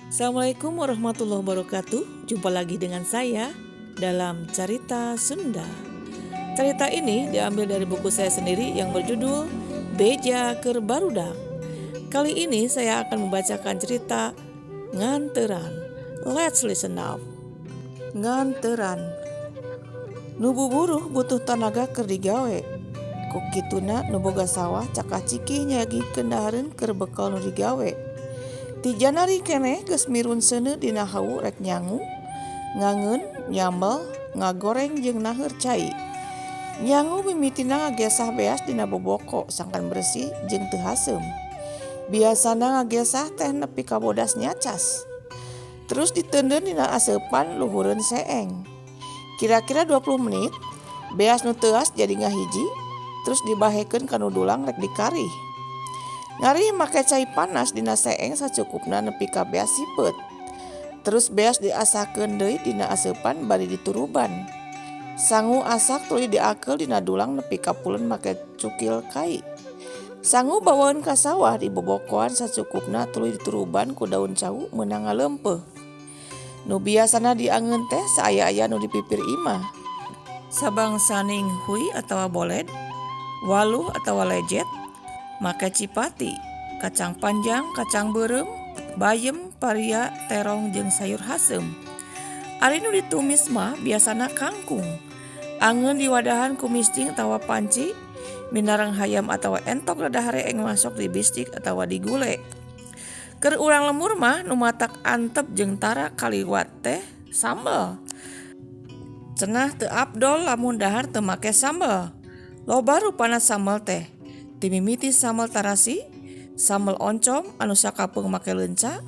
Assalamualaikum warahmatullahi wabarakatuh. Jumpa lagi dengan saya dalam Carita Sunda. Cerita ini diambil dari buku saya sendiri yang berjudul Beja Keur Barudak. Kali ini saya akan membacakan cerita Nganteran. Let's listen now. Nganteran. Nu buburuh butuh tanaga keur digawe. Ku kituna nu boga sawah cakah cikih nyayogikeun dahareun keur bekel nu digawe. Ti janari keneh geus mirun seuneu dina hawu rek nyangu, ngangeun, nyambel, ngagoreng jeung naheur cai. Nyangu mimitina ngagesah beas dina boboko sangkan bersih jeung teu haseum. Biasana ngagesah teh nepi ka bodas nyacas. Terus diteundeun dina aseupan luhureun seeng. Kira-kira 20 menit, beas nu teuas jadi ngahiji, terus dibahekeun kana dulang rek dikarih. Ngarih make cai panas dina seeng sacukupna nepi ka beas sipeut. Terus beas diasakeun deui dina aseupan bari dituruban. Sangu asak tuluy diakeul dina dulang nepi ka pulen make cukil kai. Sangu bawaeun ka sawah dibobokoan sacukupna tuluy dituruban ku daun cau meunang ngaleungpeuh. Nu biasana diangeun teh saaya-aya nu di pipir imah. Sabangsaning hui atawa boled, waluh atawa lejet, make cipati, kacang panjang, kacang beureum, bayem, paria, terong jeung sayur haseum. Ari nu ditumis mah biasana kangkung. Angeun diwadahan ku misting atawa panci, minareng hayam atawa entok rada hareeng masok dibistik atawa digule. Keur urang lembur mah nu matak antep jeung tara kaliwat teh sambel. Cenah teu afdol lamun dahar teu make sambel. Loba rupana sambel teh. Timimiti sambel tarasi, sambel oncom anu sakapeung make leunca,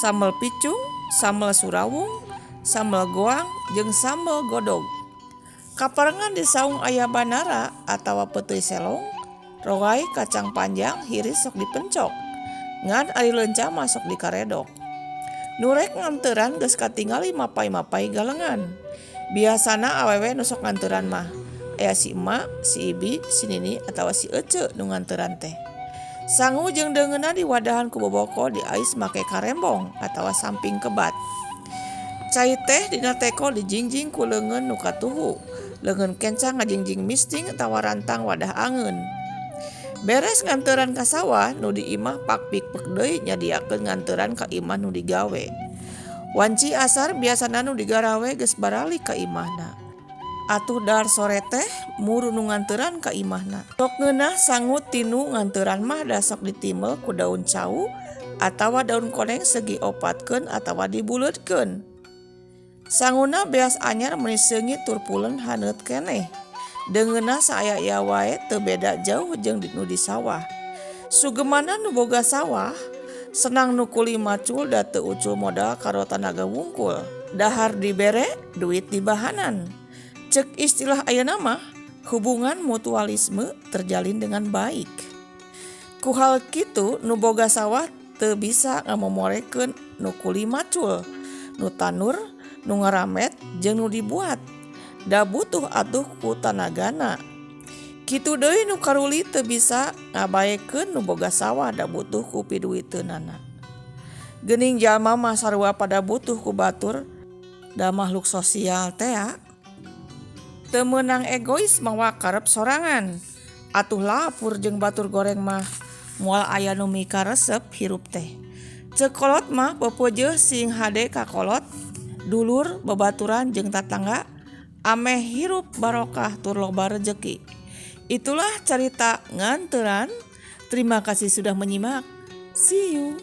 sambel picung, sambel surawung, sambel goang jeung sambel godog. Kaparengan di saung aya banara atawa peuteuy selong, roai kacang panjang hiris sok dipencok. Ngan ari leunca mah sok dikaredok. Nu rek nganteran geus katingali mapay-mapay galengan. Biasana awewe nu sok nganteran mah. Aya si emak, si ibi, si nini atawa si ece nu nganteran teh. Sangu jeung deungeunna diwadahan ku boboko diais make karembong atawa samping kebat. Cai teh dina teko dijingjing ku leungeun nu katuhu. Leungeun kenca ngajingjing misting atawa rantang wadah angeun. Beres nganteran ka sawah nu di imah pakpikpek deui nyadiakeun nganteran ka imah nu digawe. Wanci asar biasana nu digarawe geus baralik ka imahna. Atuh dahar sore teh muru nu nganteran ka imahna. Sok ngeunah sangu tinu nganteran mah da sok ditimbel ku daun cau atawa daun koneng segi opatkeun atawa dibuleutkeun. Sanguna beas anyar meuni seungit tur pulen haneut keneh. Deungeunna saaya-aya wae teu beda jauh jeung nu di sawah. Sugemana nu boga sawah, senang nu kuli macul da teu ucul modal karo tanaga wungkul. Dahar dibere, duit dibahanan. Cek istilah ayeuna mah, hubungan mutualisme terjalin dengan baik. Ku hal kitu nu boga sawah teu bisa ngamomorekeun nu kuli macul, nu tanur, nu ngaramet jeung nu dibuat. Da butuh atuh ku tanagana. Kitu deui nu karuli teu bisa ngabaekeun nu boga sawah da butuh ku piduiteunana. Geuning jalma mah sarua pada butuh ku batur, da makhluk sosial tea. Teu meunang egois mawa karep sorangan. Atuh lapur jeung batur goreng mah moal aya nu mikaresep hirup teh. Ceuk kolot mah pepeujeuh sing hade ka kolot, dulur, babaturan jeung tatangga ameh hirup barokah tur loba rejeki. Itulah carita Nganteran. Terima kasih sudah menyimak. See you.